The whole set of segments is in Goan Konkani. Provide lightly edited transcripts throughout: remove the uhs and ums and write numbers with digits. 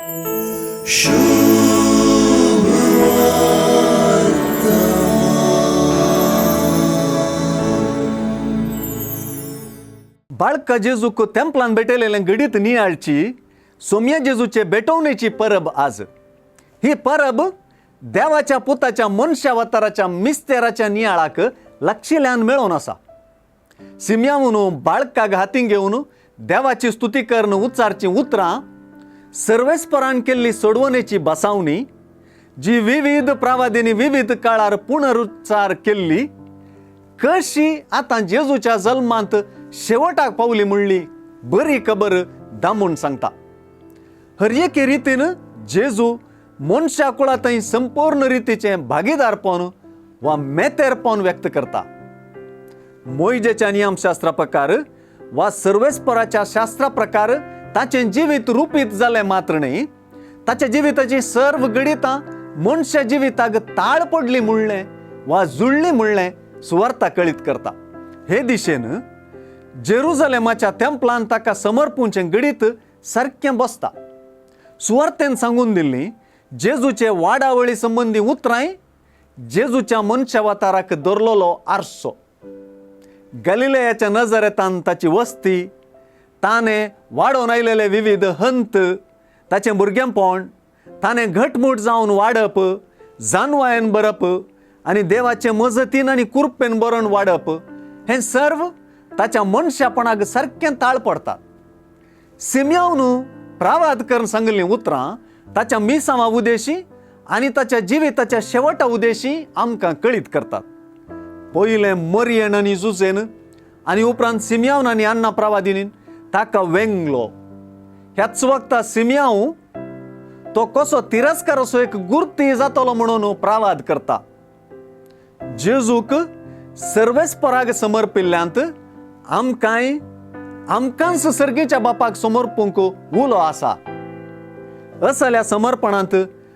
बाळका जेजूक तेंपलान भेटयलेलें घडीत नियाळची सोम्या जेजूचे भेटवणेची परब आज. ही परब देवाच्या पुताच्या मनशावताराच्या मिस्तेराच्या नियाळाक लक्षिल्यान मेळोवन आसा. सिमयावून बाळकाक हातीन घेवन देवाची स्तुती करून उच्चारचीं उतरां, सर्वेस्परान केल्ली सोडवणेची बसावणी जी विविध प्रावादींनी विविध काळार पुनरुच्चार केल्ली, कशी आतां जेजूच्या जल्मांत शेवटाक पावली म्हणली बरी खबर दामून सांगता. हर एके रितीन जेजू मनशा कुळा थंय संपूर्ण रितीचें भागीदारपण वा मेतेरपण व्यक्त करता. मोयजेच्या नियमशास्त्रा प्रकार वा सर्वेस्पराच्या शास्त्रा प्रकार ताचें जिवीत रुपीत जालें मात्र न्ही, ताच्या जिविताची सर्व घडितां मनशा जिविताक ताळ पडली म्हणलें वा जुळ्ळी म्हणलें सुवार्ता कळीत करता. हे दिशेन जेरुजलेमाच्या तेंपलान ताका समर्पूंचें घडीत सारकें बसता. सुवार्तेन सांगून दिल्ली जेजूचे वाडावळी संबंदी उतरांय जेजूच्या मनशावताराक धरलेलो आरसो, गलिलेयाच्या नजरेतान ताची वस्ती, ताणें वाडोवन आयलेले विविध हंत, ताचें भुरगेंपण, ताणें घटमूट जावन वाडप, जानवायन बरप आनी देवाचे मजतीन आनी कुरपेन बरोवन वाडप, हें सर्व ताच्या मनशापणाक सारकें ताळ पडटा. सिमयावन प्रावाद करून सांगिल्लीं उतरां ताच्या मिसांवा उदेशी आनी ताच्या जिविताच्या शेवटा उदेशी आमकां कळीत करतात. पयलें मरियन आनी जुजेन आनी उपरांत सिमयावन आनी अन्ना प्रावादिनीन ताका वेंगलो. ह्याच वखता सिमयाव तो कसो तिरस्कार असो एक गुर्ती जातलो म्हणून प्रावाद करता. जेजूक सर्वेस्पराक समर्पिल्ल्यांत आमकांय आमकांच सर्गीच्या बापाक समर्पूंक उलो आसा. असल्या समर्पणांत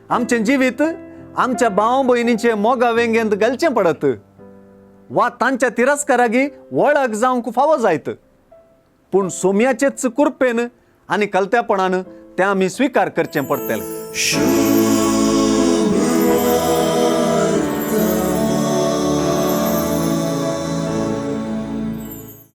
आमचें जिवीत आमच्या भाव भयणीचे मोगा वेंगेंत घालचें पडत वा तांच्या तिरस्कारागी वळख जावंक फावो जायत, पूण सोम्याचेच कुरपेन आनी कलत्यापणान तें आमी स्विकार करचें पडटलें.